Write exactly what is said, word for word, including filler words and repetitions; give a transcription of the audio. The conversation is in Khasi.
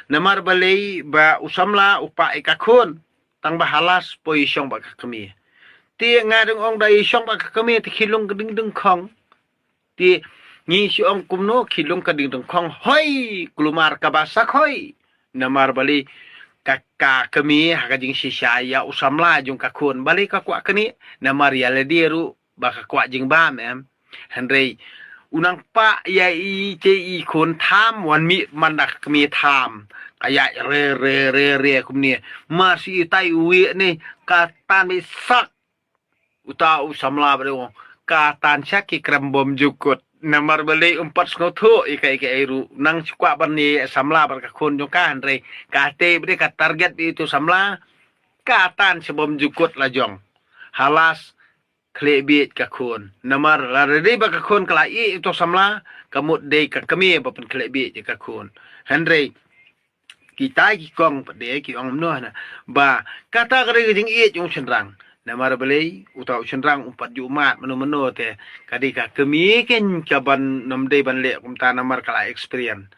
Namar balei ba u samla u pah ïa ka khun, tang ba ha last poi shong bad ka kmie. Te nga dang ong da i shong bad ka kmie te khie lung ka ding ding khong. Te ngi shu ong kumno khie lung ka ding ding khong, hoi, kulmar kaba sak hoi. Namar balei ka, ka kmie ha ka jingshisha ïa u samla jong ka khun, balei ka kwah kane? Namar ïa lade ruh ba ka kwah jingbam, em. Hynrei u nang pah ïa i, te i khun tham, wan mih man da ka kmie tham. Ka ïaid re re re re kumne. Mar shi itai u wieh ne, ka tan beit sak. Uta u samla bad u ong, ka tan sha ki krem bymjukut. Namar balei um pat sngewthuh ïa ka, ïa ka ei ruh. Nang shu kwah ban ïa samla bad ka khun jong ka, hynrei ka tei bad ka target beit utu samla. Ka tan sha bymjukut la jong. Ha last khleh bieit ka khun. Namar lada dei ba ka khun ka la ïeh ïa utu samla, ka mut dei ka kmie ba pynkhleh bieit ïa ka khun. Hynrei kita ki kong pat de ki ong kumno hana, ba kata ka dei ka jingïeit jong u shynrang. Namar balei uta u shynrang um pat ju mad mano mano, te ka dei ka kmie kein kaban nym dei ban leh kumta namar ka la experience.